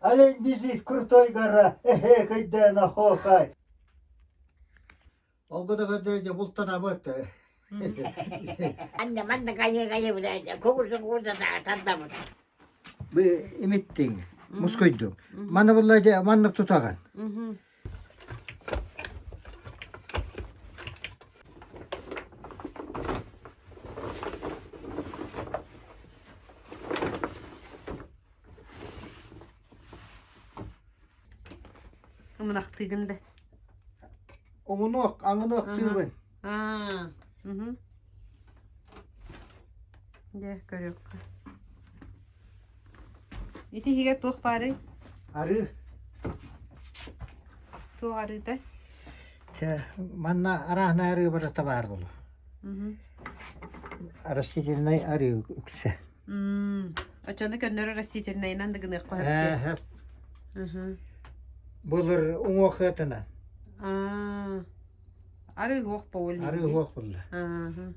Олень бежит крутой гора, эхе, кайдана хохай. Ол гына дьэ бултанабыт. Анна манна кайы-кайы билэ кугурса-кугурса тардабыт. Бу имиттиҥ, мускуйдуҥ. Манна булла дьэ маннык тутаҕын. Ымынахтыыгын да. Оҥунуох, аҥыныах тыыбын. Аа, мгм. Дьэ, көрүөххэ. Ити иһигэр туох баарый? Арыы. Туох арыыта? Чэ, манна арааһынай арыы барыта баар буолуо. Мгм. Растительнай арыы үксэ. М, Оччону көннөрү растительнайынан да гыныахха сөп Ээ, дии. сөп. Мгм. Былыр уҥуох ыатынан. Аа, арыы уох буолла Арыы дии. уох булла. Ааһа.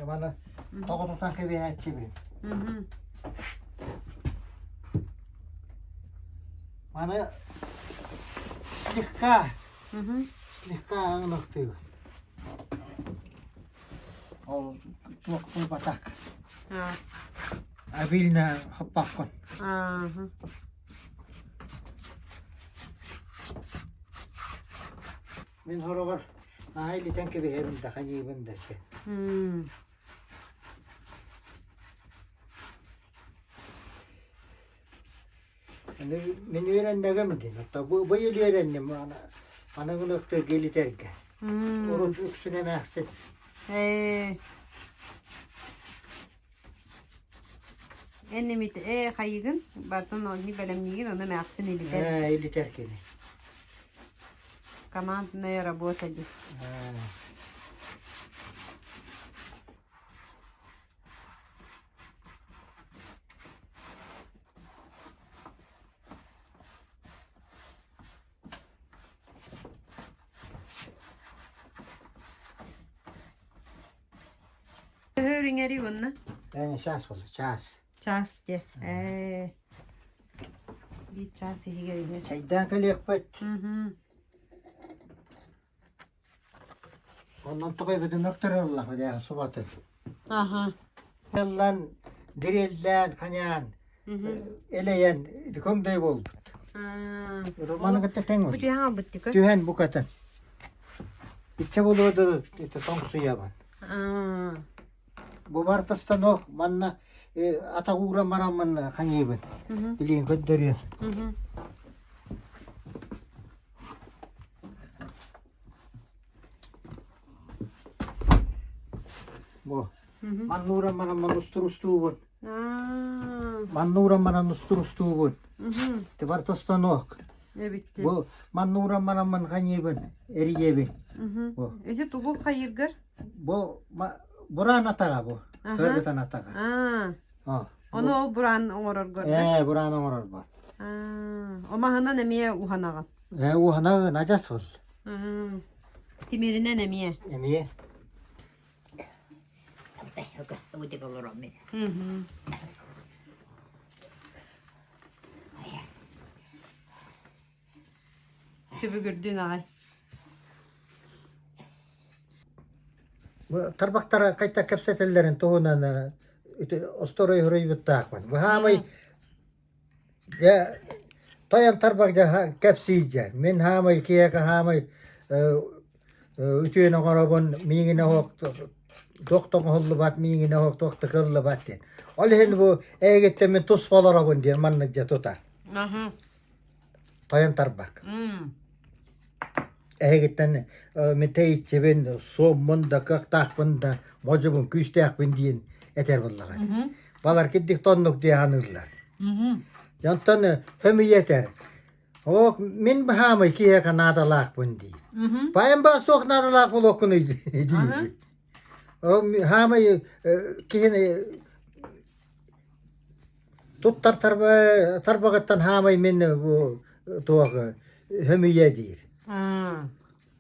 Маны тоҕо тутан кэбиһээччибин. Мгм. Маны слегка, Мгм. слегка аҥынахтыыбын. Ол туох буолбатах. Аа. Обильно хаппаххын. Ааһа. Мин хороҕор наһаа илитэн кэбиһэбин да ханьыыбын да син. М. Мин үөрэннэгим диэн, оттон бу быйыл үөрэнним аныгылыктыырга илитэргэ. М. Урут үксүн эмээхсин. Ээ. Эн эмит ээ хайыгын бартан оннук бэлэмниигин ону эмээхсин илитэр. Ээ, илитэр кини. Командная работа дии. Ээ. Төһө иҥэрий уонна? Ээ, чаас буолла, чаас. Чаас диэ. Ээ. Биир чаас иһигэр иһэр. Чайдаан кэлиэхпит. Мгм. Оннон тоҕо эбитин ыллах бile субатын. Аха. Ыллан, дириллээн, ханяан, элэйэн көҥдөй буолбут. Романы кытта тэҥ Бу түһэн албыт тикө? Түһэн букатын. Иччэ буолуо да тоҥсуйабын. Бу барыта станок манна атах ууран бараммын хаҥыыбын. Билиин көрдөрүөм. Бу манна ууран баран манна устурустуубун. Манна ууран баран устурустуубун. Ити барыта станок. Эбитти. Бу манна ууран баран ман хаҥыыбын, эрийэбин. Бу. Ити тугу хайыыргар? Бу бураан атаҕа бу. Тыргытан атаҕа. Ону ол бураан оҥороргор Ээ, бураан оҥорорбор. Омаһынан эмиэ уһанаҕын. Ээ, уһанаҕын адьас ол. Тимиринэн эмиэ. Эмиэ. Түбүгүрдүн аҕай. Тарбахтара хайта кэпсэтэллэрин туһунан остуоруй суруйбуттаахпын. Баһаамай дьэ тойон тарбах дьэ кэпсиир дьэ. Мин хаамай киһиэхэ хаамай үтүөнү оҥоробун миигин оһох туох да оҥоһуллубат миигин оһох туох да кыаллыбат диэн. Ол иһин бу эйигиттэн мин туспа олоробун диэн маннык дьэ тутар. Тойон тарбах. Эһигиттэн мин тэйиччибин, суоммун да, кыахтаахпын да, модьубун, күүстээхпин диэн этэр буоллаҕа. Балар кирдик тоннук дии саныыллар. Онтон хөмүйэ этэр. Оо, мин баһаамай киһиэхэ наадалаахпын дии. Паайым баа суох наадалаах буолуоххунуй диир. Хаамай киһини туттар тарбаҕыттан хаамай мин бу туох хөмүйэ диир.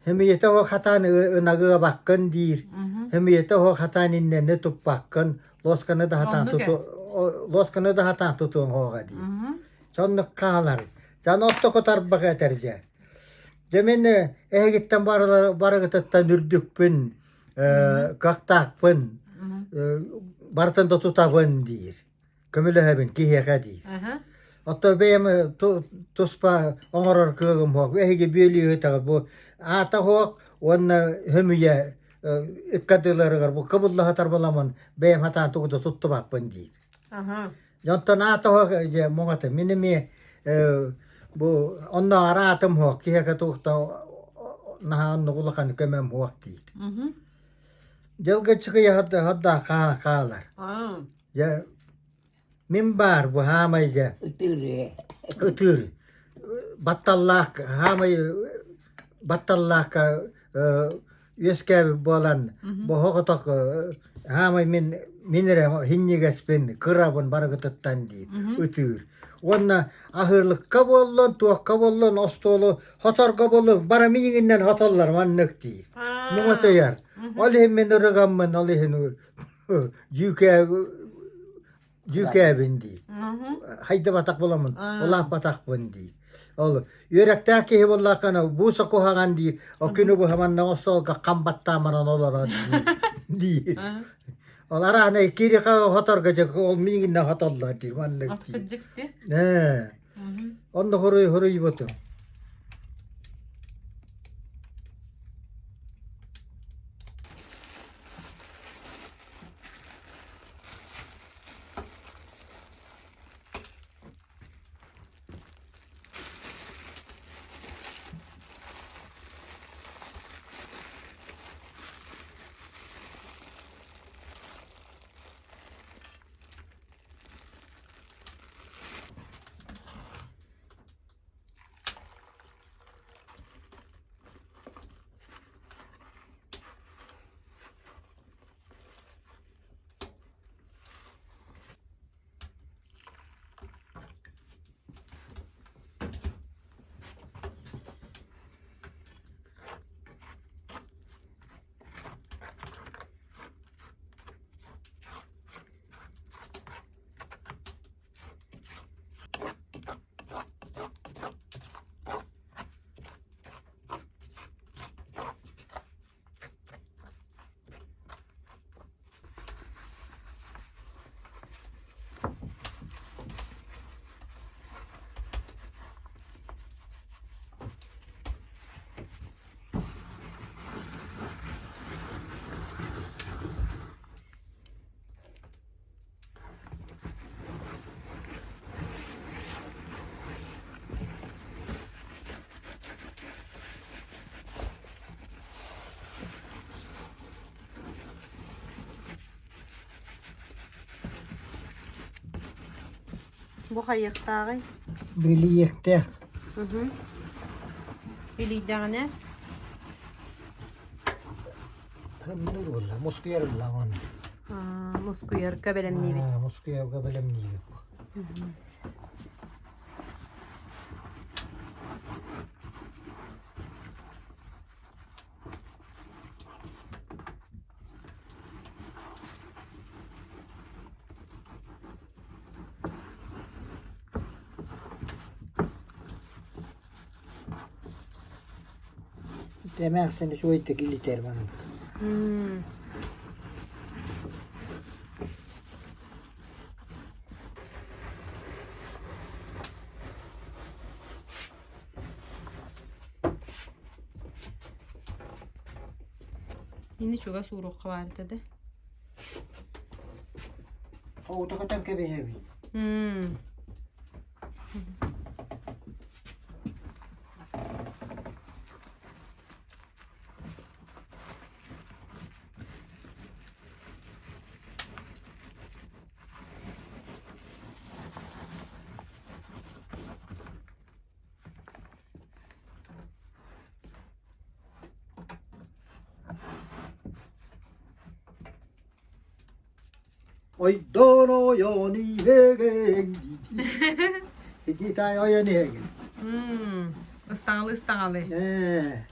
Хөмүйэтэ оһо хатаан ынагыабаккын диир. Хөмүйэтэ оһо хатаан иннэни туппаккын, лосканы да хатаан туту лосканы да хатаан тутуоҥ оҕо диир. Соннук хаалар. Дьон оттоку тарбах этэр дьэ. Дьэ мин эһигиттэн барыгытыттан үрдүкпүн, кыахтаахпын, барытын да тутабын диир. Көмөлөһөбүн киһиэхэ диир. Оттон бэйэм туспа оҥорор кыаҕым суох. Эһиги бүөлүүһүтэҕит бу аата суох уонна хөмүйэ ыккардыларыгар бу кыбылла сатар буоламмын бэйэм сатаан тугу да туттубаппын диир. Онтон аата суох дьэ муҥата мин эмиэ бу оннооҕор аатым суох киһиэхэ туох да наһаа оннук улахан көмөм суох диир. Дьылга чыкыйа хаддаах хаалар. Дьэ мин баар бу хаамай дьэ Ытыыр ытыыр батталлаах хаамай батталлаахка үөскээбит буолан боһоҕотох хаамай мин мин эрэ һинньигэспин кырабын барыгытыттан диир ытыыр уонна аһыылыкка буоллун туохха буоллун остуолу хоторго буоллун бары миигиннэн хотоллор маннык диир муҥатыйар ол иһин мин ырыгаммын ол иһин дьүүкээ дьүүкээбин дии хайдыбатах буоламмын улааппатахпын дии ол үөрэхтээх киһи буоллаххына бууса куһаҕан дии о күнү быһа манна остуолга хам баттааманан олорор дии ол араана кириха хоторго дьэ ол миигиннэ хотоллор дии маннык дии ээ онно хоруй хоруйбутум Бу хайыахтааҕый? Билиэхтээх. Билийдэҕинэ? Ханнык буолла? Мускуйар буолла уонна. Мускуйарга бэлэмниибит. Мускуйарга бэлэмниибит. Эмээхсин үчүгэйдик илитэр маннык. Ини чугас ууруохха баар этэ да. Оҕото көтөн кэбиһэбин. Ойдон ойон иһэгин Ити таай ойон иһэгин. Ыстаҥалы ыстаҥалы. Ээ.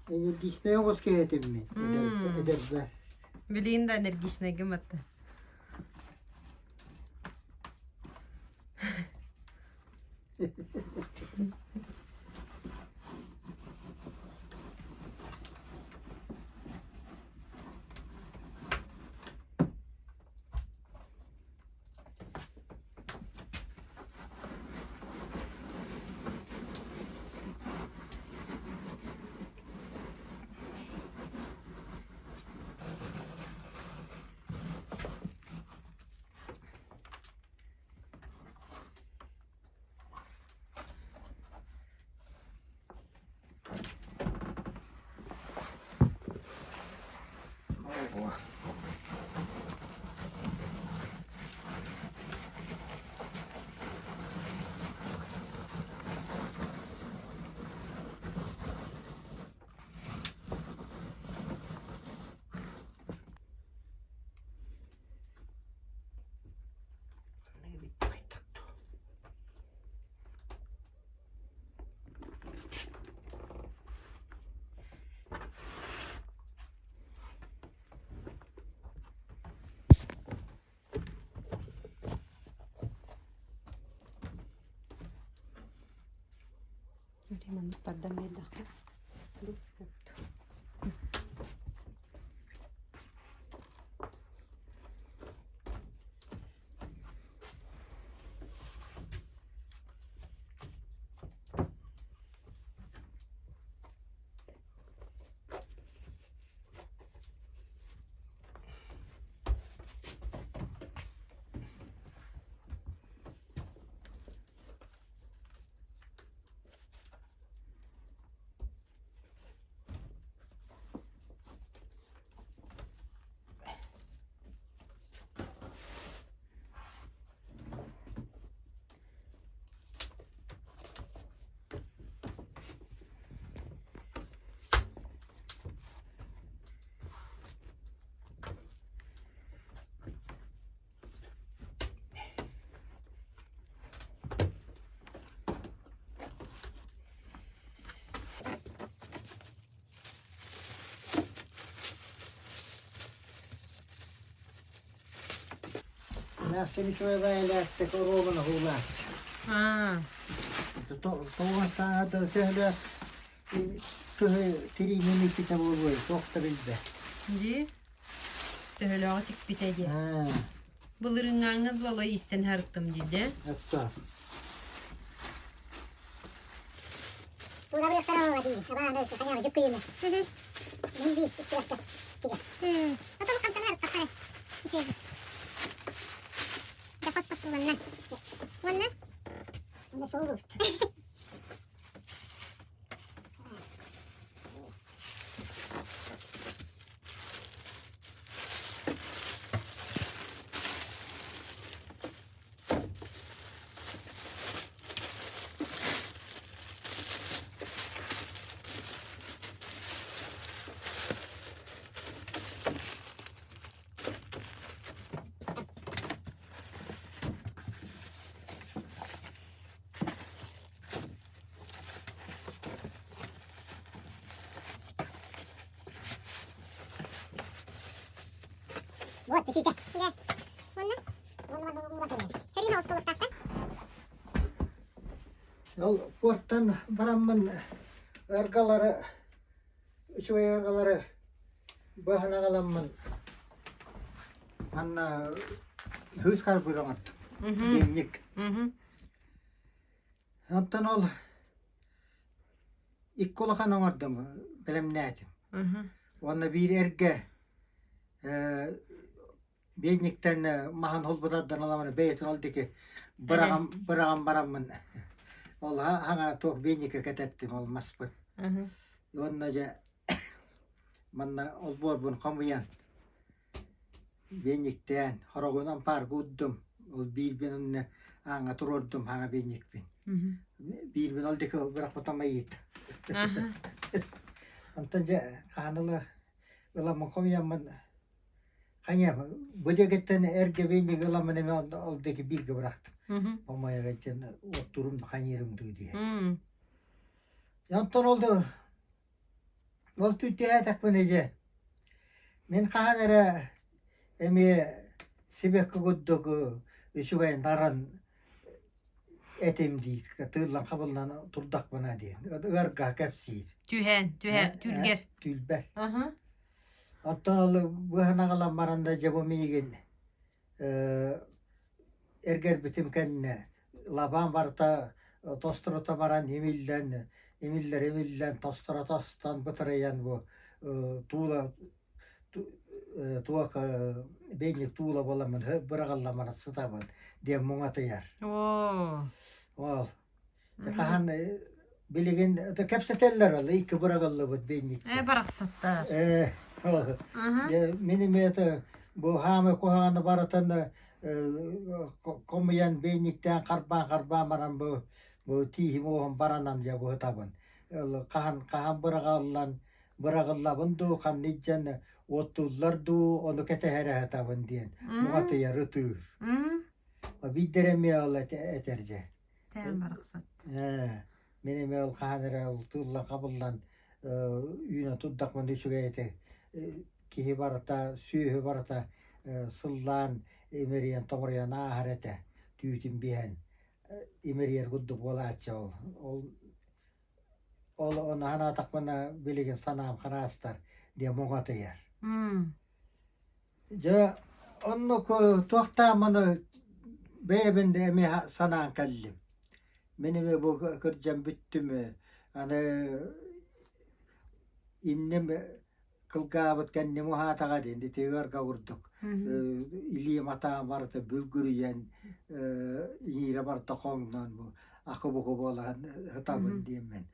Энергичнэй оҕус киһитиммин эдэрбэр. Билигин да энергичнайгын батта. Маннык тардан биэрдэххэ Эмээхсин үчүгэй бэйэлээхтик оруобуна уһуулааччы. Тоҕо саҥата төһөлөөх кыһы тириини миккитэ буолуой, туох да билбэт. Дии. Төһөлөөҕү тикпитэ диэн. Былырыыҥҥааҥҥа дылы истэн сырыттым диде. Отто. Ол портан бараммын ыргалары, үчүгэй ыргалары быһан аҕаламмын манна хыыс харбыыр оҥордум. Дневник. Онтон ол икки улахан оҥордум, бэлэмнээтим. Уонна биир эргэ биэнньиктэн маһын холбутардан ыламын бэйэтин ол диэки быраҕан быраҕан бараммын ол хаҥа туох биэнньиккэ кэтэттим ол маспын. Уонна дьэ манна олбуорбун хомуйан биэнньиктээн хороҕунан ампаарга уурдум. Ол биирбин онно ааҥҥа туруордум хаҥа биэнньикпин. Биирбин ол диэки бырахпытым айыыт. Онтон дьэ хаан ыла ыламмын хомуйаммын. Хайа, бу диэкиттэн эргэ биинньик ыламмын эмиэ ол диэки бииргэ бырахтым. Омайага дьэн оттуурум хайыырым дуу диye. Онтон ол ол түүтээтэхпинэ дьэ мин хаһан эрэ эмиэ сибэкки курдук үчүгэй наран этим диир тыыллан хабыллан турдахпына диэн ыарга кэпсиир. Түһээн, түһээн, түүргэр. Түүлбэр. Оттон ол быһан аҕалан баран да дьэ бу миигин эргэрбитим кэннэ лабаам барыта тостурута баран имиллэн, имиллэр имиллэн, тосторо тостон бытарыйан бу туула туох бэйник туула буоламмын быраҕылламмын сытабын диэн муҥатыйар. Оо. Ол Хаһан билигин кэпсэтэллэр ол икки быраҕыллыбыт Ээ биэнньиктэр. барахсаттар. Ээ мин эмиэ бу хаамай куһаҕаны барытын хомуйан биэнньиктээн харбаан-харбаан баран бу бу тииһим уоһум баранан дьэ быһытабын. Хаһан хаһан быраҕыллан быраҕыллабын дуу ханна илдьэн уоттууллар дуу ону кэтэһэрэ сытабын диэн муҥатыйар ытыыр. Биирдэрэ эмиэ ол этэр дьэ. Тээн барахсат. Ээ, мин эмиэ ол хаһан эрэ ол тыыллан-хабыллан үүнэн турдахпына үчүгэй этэ. Киһи барыта, сүөһү барыта сыллаан имэрийэн-томоруйан ааһар этэ. Түүтүн биһэн имэрийэр курдук буолааччы ол. Ол ол ону санаатахпына билигин санаам хараастар диэн муҥатыйар. Дьэ, оннук туохтааммын бэйэбин эмиэ санаан кэллим. Мин эмиэ бу кырдьан бүттүм, аны инним кылгаабыт кэнним уһаатаҕа диэн ити ыарга курдук илиим атаҕым барыта бүлгүрүйэн иҥиирэ барыта хоҥнон бу акы-буку буолан сытабын диэммин.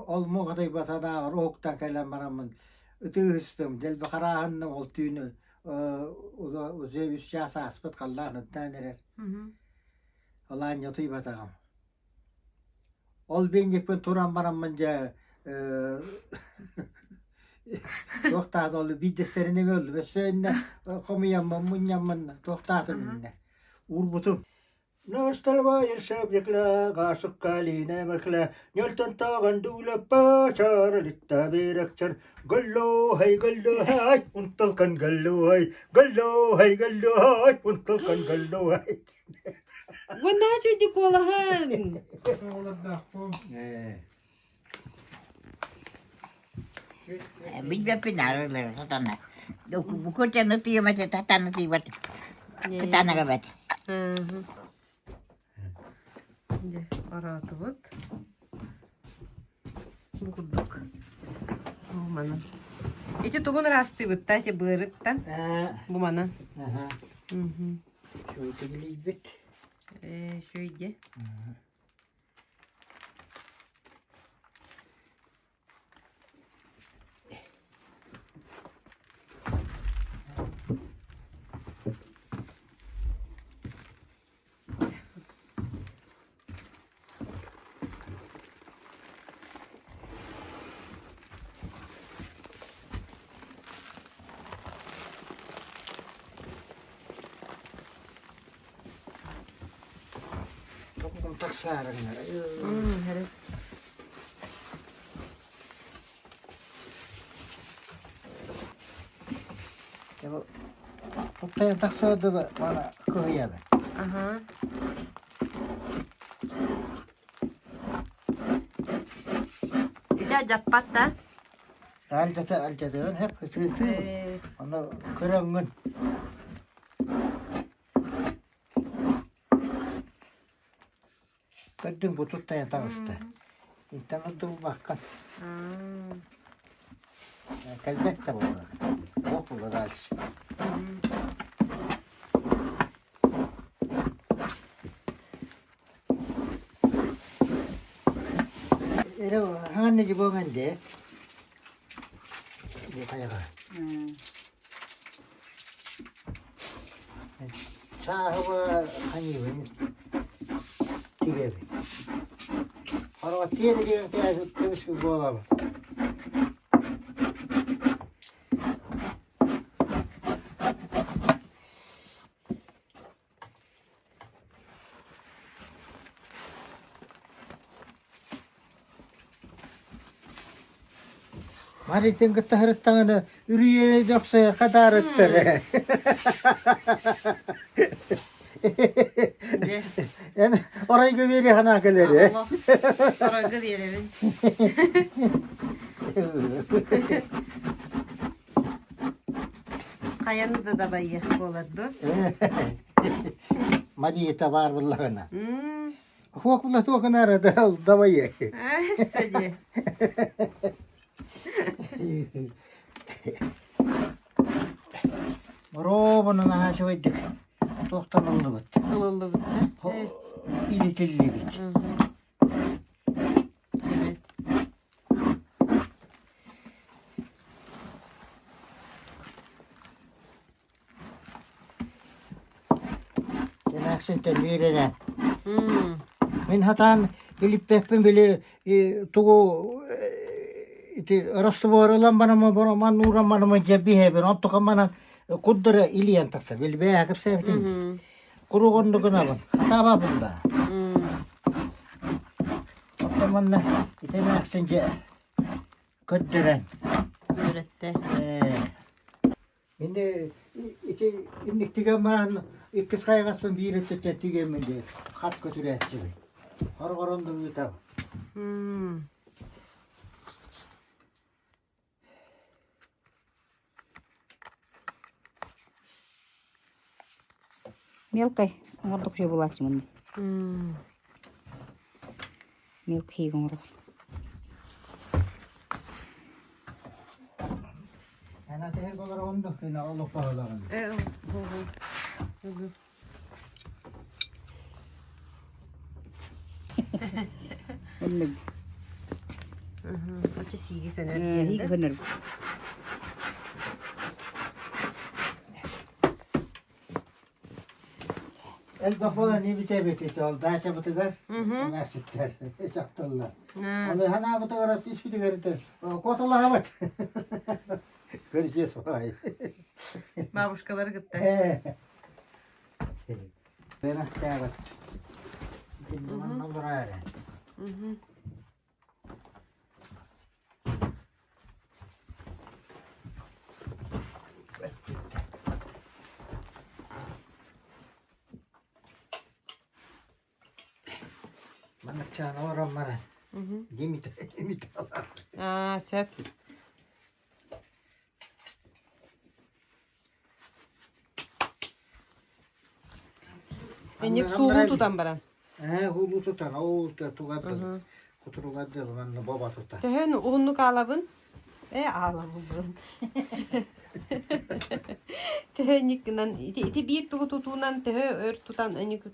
Ол муҥатыйбатанааҕар уһуктан кэлэн бараммын Ытыыстым, дэлби харааһынным ол түүнү уже үс чаас ааспыт халлаан ырдаан эрэр. Алаанньа утуйбатаҕым. Ол биэнньикпин туран бараммын дьэ туохтаах ол биирдэстэрин эмиэ ыллым. Өссө иннэ хомуйаммын, мунньаммын туохтаатым иннэ. Уурбутум. Насталбайыр гасыккалина мэклэ ньөлтөнтөҕөн дуулаппа чаралитта бирэкчэр галлоохай галлоохай унталкан галлоохай галлоохай галлоохай унталкан галлоохай Уонна чуйди куолаһын. Билбэппин арыылары сатана. Букутаны тыйымат, татаны тыйбат. Кытаанага бэт. Дьэ, ороотубут. Бу курдук. Бу манан. Ити тугун ыраастыыбыт та ити быарыттан? Бу манан. Үчүгэй Ээ, үчүгэй Тобугум тахсаарыҥнар. Туттайан тахсыа да мана кыһыйады. Аха. Ити дьаппат да? Алдьата алдьатыгын хеп кытыытыы. Ону көрөҥҥүн. Көрдүҥ бу туттайан таҕыста. Интэн ордубаккын. Кэлбэт да буолла. Туох буолла дальше. Эрэ хаҥан дьыбоҥ де. Бу хайаҕа. Сааһыба ханьыыбын тигэбин. Хороҕо тиэрэ диэн кэбис буолабын. Маритын кытта сырыттаҕына үрүйэни дьохсойор хатаарыттар. Дьэ. Эн оройго биэри ханаа кэлэри. Олох. Оройго биэрэбин. Хайаны да дабайыах буолар дуо? Мария баар буллаҕына. Хуокула туокунара давай. Сади. Боруобуну наһаа үчүгэйдик туохтан ыллыбыт? Ылыллыбыт да? Илитиллибит. Чэбэт. Эмээхсин төннүүрэнэ. Мин хатаан илиппэппин били тугу ити растворылан барама бороман ууран барама дьэбиһэбин оттука манан курдары илийэн тахсар били бэйэ кэпсээбитин курук оннук гынабын хатаабаппын да оттон манна ити эмээхсин дьэ көрдөрөн Үөрэттэ. Инде ити инниктигэн баран иккис хайаҕаспын биир өттүттэн тигэммин диye хат көтүрээччибин. Хорҕорон да ыытабын. Мелкай оҥордук үчүгэй буолааччымын Мелкий оҥорор Оннук. Оччо сииги көнөр диэн Сииги көнөр. Элбэх буолан ибитэбит ити ол даачабытыгар эмээхситтэр дьахталлар. Аны ханаабытыгар испитигэр куоталаһабыт. Көрүчүө суай. Бабушкалары кытта. Бэнэхтээбэт. Манна олорор эрэ. Манныкчаан олорон баран димит димит Аа, сөп. Энник суулуу тутан баран. Ээ, уулуу тутан, ол тугар дылы, кутуругар дылы манна боба тутан. Төһөн уһуннук аалабын? Ээ, аалабын булан. Төһө инник гынан, ити, ити биир тугу тутуунан төһө өр тутан инник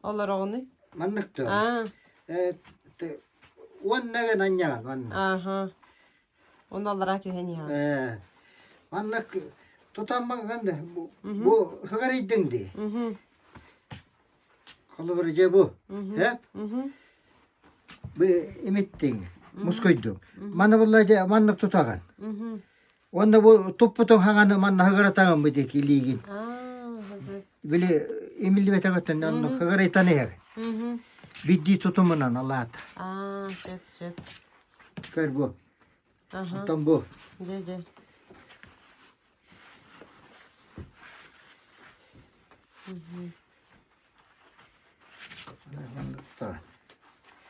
олороҕунуй? Маннык тыл. Аа. Э, уонна гынан ньаҕан манна. Ааха. Онно аллараа түһэн иһэҕин. Ээ, маннык тутаммаҥҥын бу хыгарыйдыҥ дии. Холобура дьэ бу. Һэ? Бу имиттиҥ, мускуйдуҥ. Манна булла дьэ маннык тутаҕын. Уонна бу туппутуҥ хаҥаны манна хыгыратаҕын бу диэки илиигин. Били имиллибэтэх өттүнэн онно хыгырайтан иһэҕин. Биддии тутумунан алаата. Аа, сөп, сөп. Көр бу. Аха. Оттон бу. Дьэ, дьэ.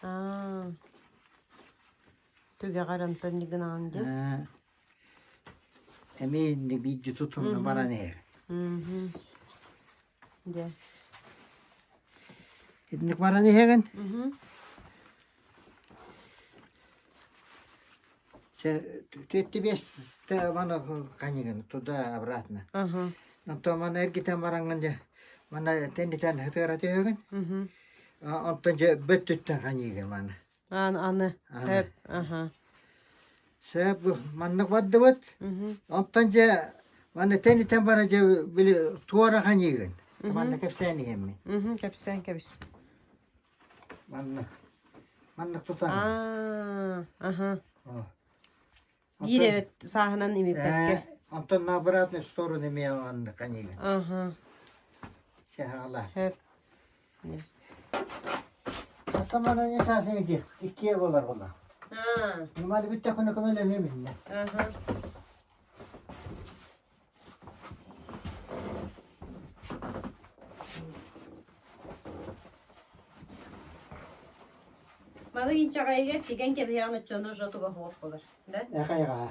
Аа. Түгэҕэр онтон гынаҕын дии. Эмиэ инник биирдэ тутунна баран иһэр. Дьэ. Итинник баран иһэҕин. Түөттү маны ханьыгын туда обратно. Онтон маны эргитэн бараҥҥын дьэ маны тэннитэн хытыара түһэҕин. Онтон дьэ бөттүттэн ханьыгын маны. Аны аны. Сөп. Аха. Сөп маннык бардыбыт. Онтон дьэ маны тэнитэн бара дьэ били туора ханьыгын. Манна кэпсээн иһэммин. Кэпсээн кэбис. Маннык. Маннык тутан. Аа, аха. Биир эрэ сааһынан имиппэккэ. Онтон на обратную сторону эмиэ маннык ханьыгын. Аха. Чаһаҕала. Сөп. Самана не саасыҥ ити иккиэ болар була. Аа. Маны бүттэхпинэ көмөлөһүөм иннэ. Аха. Маны инчэҕэйигэр тигэн кэбиһэҕин оччону уже туга суох буолар, да? Эхэйҕэ.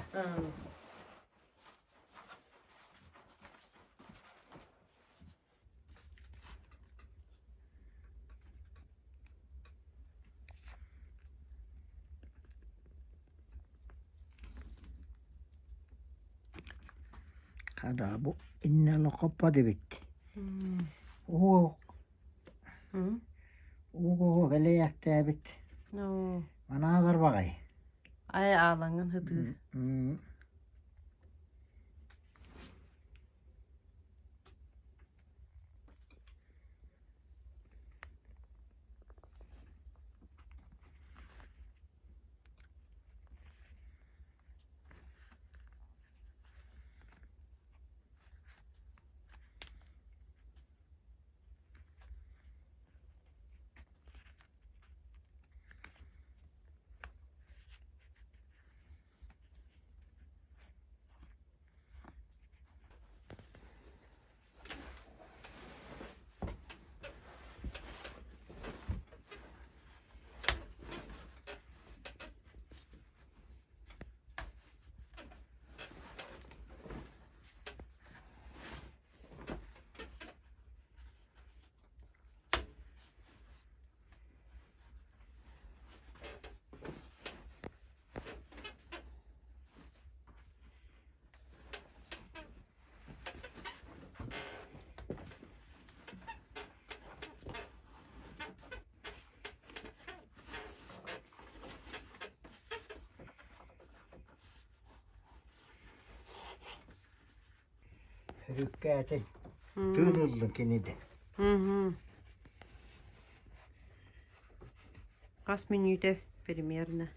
Хада бу иннэ олоххоппот эбит. Уһуох уһуох элэйэхтээбит. Манаалар баҕай. Ай аалаҥын хытыы. Өрүккээтин тыын ыллын киниде. Хас мүнүүтэ примерно?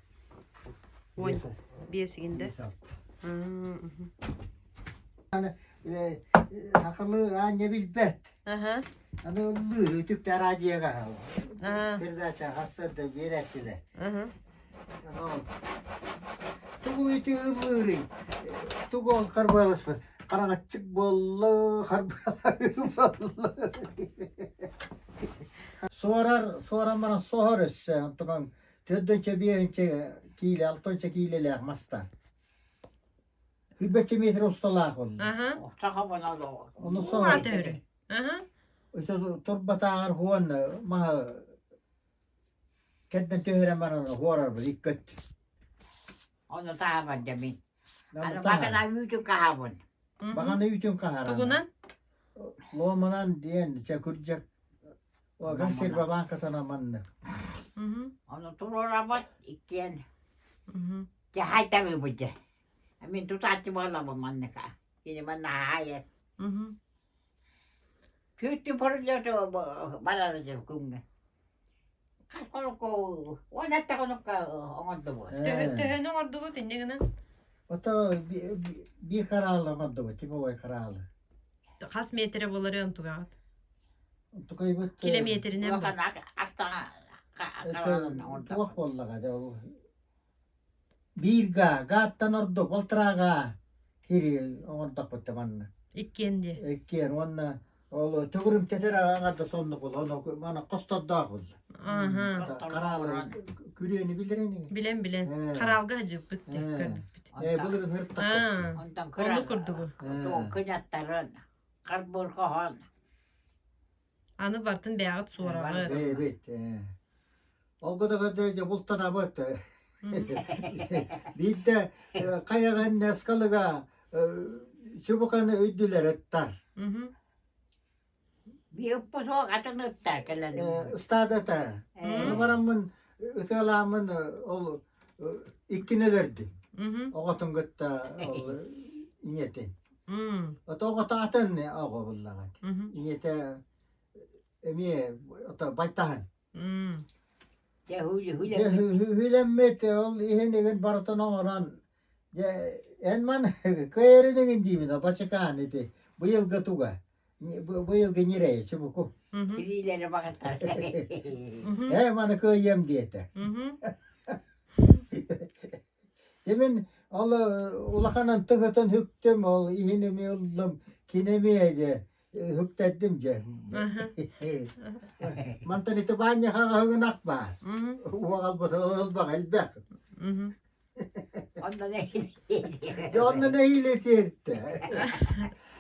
Уон биэсигинде. Сахалыы аанньа билбэт. Аны ыллыыр үтүктэ радиоға передача хассарда биэрээччилэр. Тугу ити ыллыырый? Тугу ол харбыаласпыт? Хараҥаччык буолла, харбыалаһыы буолла. Суорар, суоран баран соһор өссө, онтукаҥ төрдүнчэ биэһинчэ киилэ, алтынча киилэлээх маста. Билбэччэ метр усталаах буолла. Ону соһор. Турбатааҕар хуон маһы кэрдэн түһэрэн баран хуорарбыт икки өттү. Ону таһабын дьэ мин. Аны баҕана үүтүн хаһабын. Баҕана үүтүн хаһаран. Тугунан? Луомунан диэн чэ күрдьэк Оган сир бабаанкатынан маннык. Ону туруорабыт иккиэн. Дьэ хайталыыбыт дьэ. Мин тутааччы буолабын манныка. Кини манна хаайар. Түүттү поруллуоту барар дьэ күҥҥэ. Хас хонукка уон этте хонукка оҥордубут. Төһөнү оҥордугут инньэ гынан? Ото биир хараалы оҥордубут, типовой хараалы. Хас метрэ буолары онтугаҕыт? Тукайбыт Километринэн Улахан актаҕа туох буоллаҕа дьэ ол биир гаа, гааттан ордук, балтараа кири оҥордохпут да манна. Иккиэн диэ. Иккиэн уонна ол төгүрүмтэтэр аҥарда соннук буолла, ону мана хостордоох буолла. Аха. Хараалы күрүөнү билэр ини. Билэн билэн. Хараалга садьыппыт диэ көрбүппүт. Э былырын хыртахпыт. Онтон Оннук курдугу. Кынаттарын, харбыр хоһон. Аны бартын бэйэҕит суораҕыт. Эбит. Ол гына дьэ бултанабыт. Биирдэ хайаҕа Нескалыга чубуканы өйдүлэр ыттар. Биир суох атын ыттар кэлэн. Ыстаадата. Ону бараммын ытыалааммын ол иккини өлөрдүм. Оҕотун кытта ол ийэтин. Ото оҕото атын оҕо буллаҕат. Ийэтэ эмиэ ото байтаһын. Дьэ Хүлэммит ол иһин игин барытын оҥорон дьэ эн ман кыайарын игин диибин бачыкаан ити быйылгы туга быйылгы ньирэйи чубуку Тириилэри баҕаттар. Ээ маны кыайыам диэтэ. Мин ол улаханан тыгытын үктүм, ол иһин эмиэ ыллым, кини эмиэ дьэ үктэрдим дьэ. Мантан ити баанньа хаҕаһыгынах баар. Уоҕалбыт ылбах элбэх. Онно Дьэ онно нэһиилэ тиэртэ.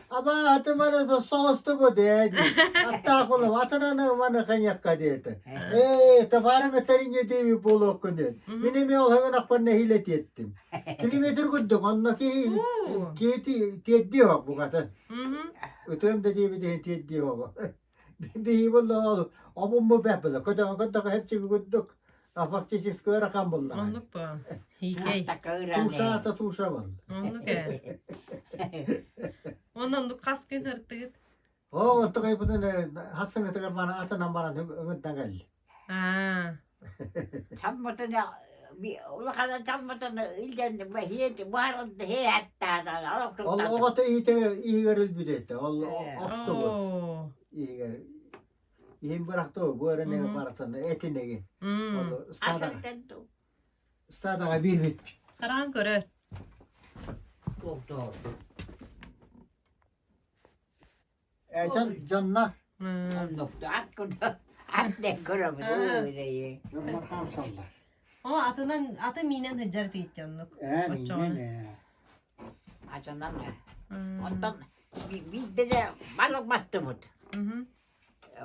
Аба аты маны соҕустубут ээ дии. Аттаах булам атынан маны ханьякка диэтэ. Ээ табаарыҥа тэриҥэ диэби буолуоххун диэн. Мин эмиэ ол хаҥынахпар нэһиилэ тиэттим. Километр курдук онно киһи киһи тиэрдиэ оһох букатын. Ытыам да диэбит иһин тиэрдиэ оһох. Биһи буолла ол омумму бэп буолла. Көтөҕө көтөҕө хепчиги курдук фактически ыарахан буоллаҕа. Оннук бу. Хиикэй. Туусаата тууса буолла. Оннук ээ. Онон оннук хас күн ыртыгыт? Оо, оттон айбытын хассыҥытыгар мана атынан баран ыҥырдан кэлли. Аа. Саммытын улахана саммытын илдьэн бэһиэт баарын һээттаана Ол оҕото иһигэр өлбүт этэ. Ол охсубут иһигэр. Иһин бырахты бу эрэнеге барытын этинеги. Ол стадаға стадаға биэрбит. Хараан көрөр. Э дьон дьонно дьоннор хаамсаллар. О, атынан аты миинэн сылдьар тиийдэ оннук. Ээ Оччоҕуна. миинэн ээ. Ачанан онтон биирдэ де балык бастыбыт.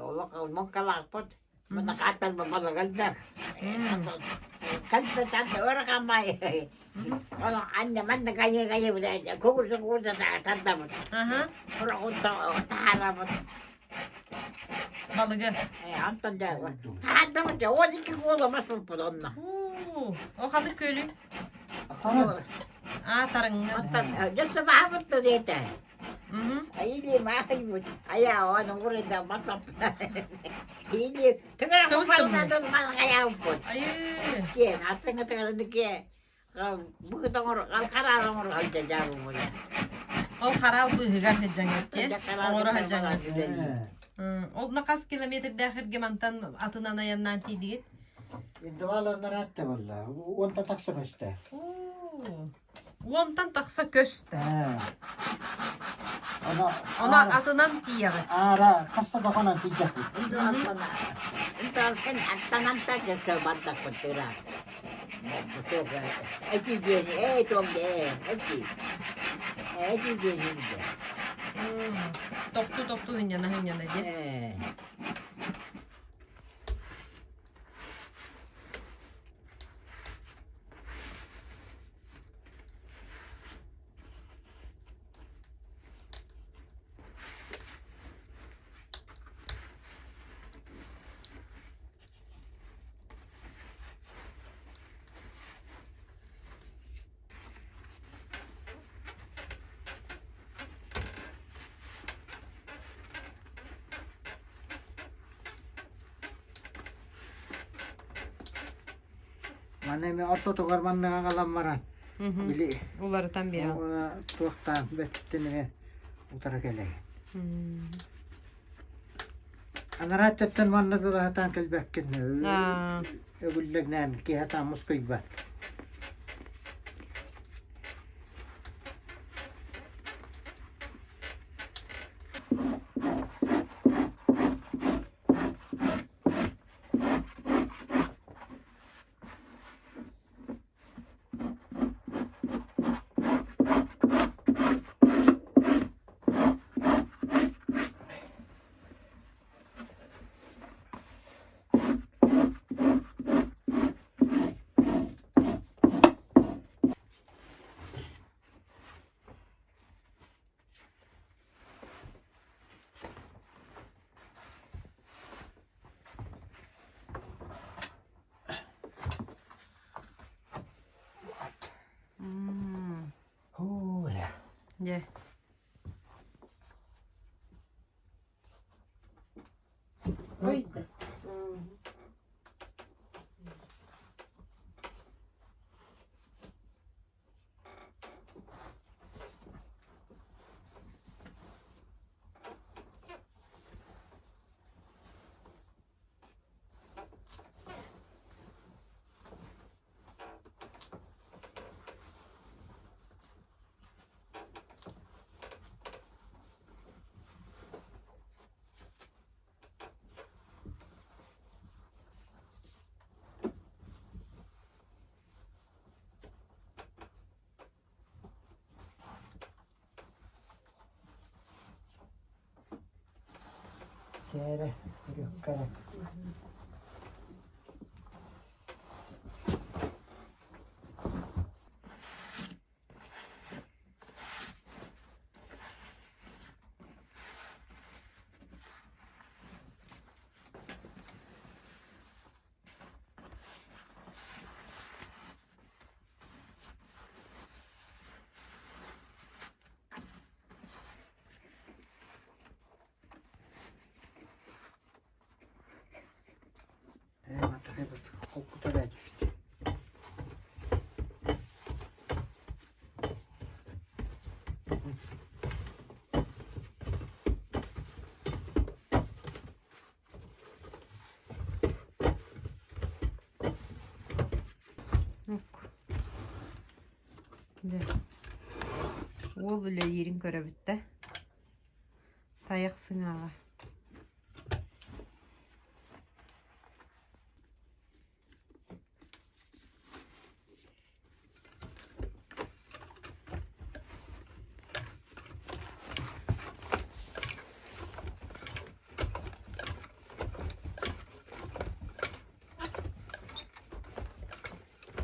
Олох муҥкалаахпыт. Мына хааттарба балык элбэх. Кэлбэ тан ыарахаммай. Ону анна манна кайы кайы кугурса кугурса тардабыт. Таһаарабыт. Балыгы. Онтон да таһаардабыт 12 куола мас булпут онно. О ханнык күөлүй? Аа тарыҥҥа. Онтон дьөссө баһабыт диэтэ. Или маайбыт, айаа ону урайда матап. Или тыгара купарнадын малхаяуппут. Айыы. Киэн аттыңа тыгараны ке быгытоҥор алхараал оҥор халдьа дьаабы Ол хараал быыһыгар сылдьаҥҥыт дии. Оҥоро сылдьаҥҥыт. Ол на хас километрдээх эргэ мантан атынан айаннаан тиийдигит? Индиваланнар атта буолла. Уонта тахса көстө. Уонтан тахса көстө. Оно Оно атынан тиийэҕит. Аара хаста да хонон тиийдэхпит. Топту топту хынньана хынньана дии. Манна эмиэ ортотугар манныга аҕалан баран били Уларытан биэрэҕин. туохтаан бэттин эмиэ утара кэлэйин. Анараа өттүттэн манна дылаһатаан кэлбэккин өгүллэгнээн киһи атаан мускуйбат. Дьэ. Ой. Чээрэ, үрүккэрэ. Дьэ, уол үлэлиирин көрөбүт да тайах сыҥааҕа.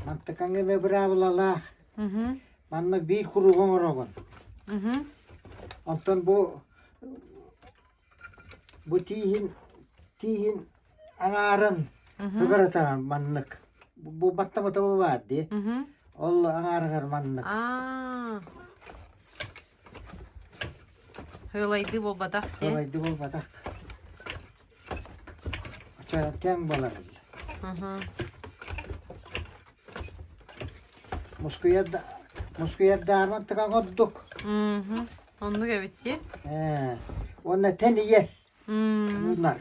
Мантыкаҥҥа эмэ быраабылалаах. Манна биир куруук оҥоробун. Онтон бу бу тииһин тииһин аҥаарын ыгыратаҕын маннык. Бу баттамата бу баар дии. Ол аҥаарыгар маннык. Хыылайды буолбатах дии. Хыылайды буолбатах. Тэҥ буолар. Мускуйардаарман тыган ордук. Оннук эбит дии. Ээ, уонна тэнийэр. Уунар.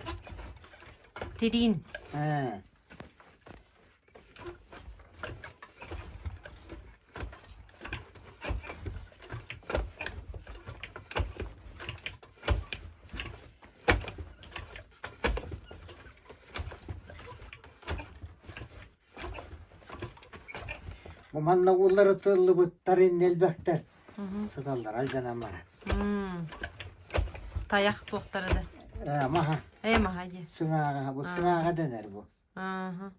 Тириин. Ээ. Бу манна уларытыллыбыттарын элбэхтэр сыталлар алдьанан баран. Тайах туохтара да. Ээ, маһа. Ээ, маһа дии. Сыҥааҕа, бу сыҥааҕа дэнэр бу. Ааһа.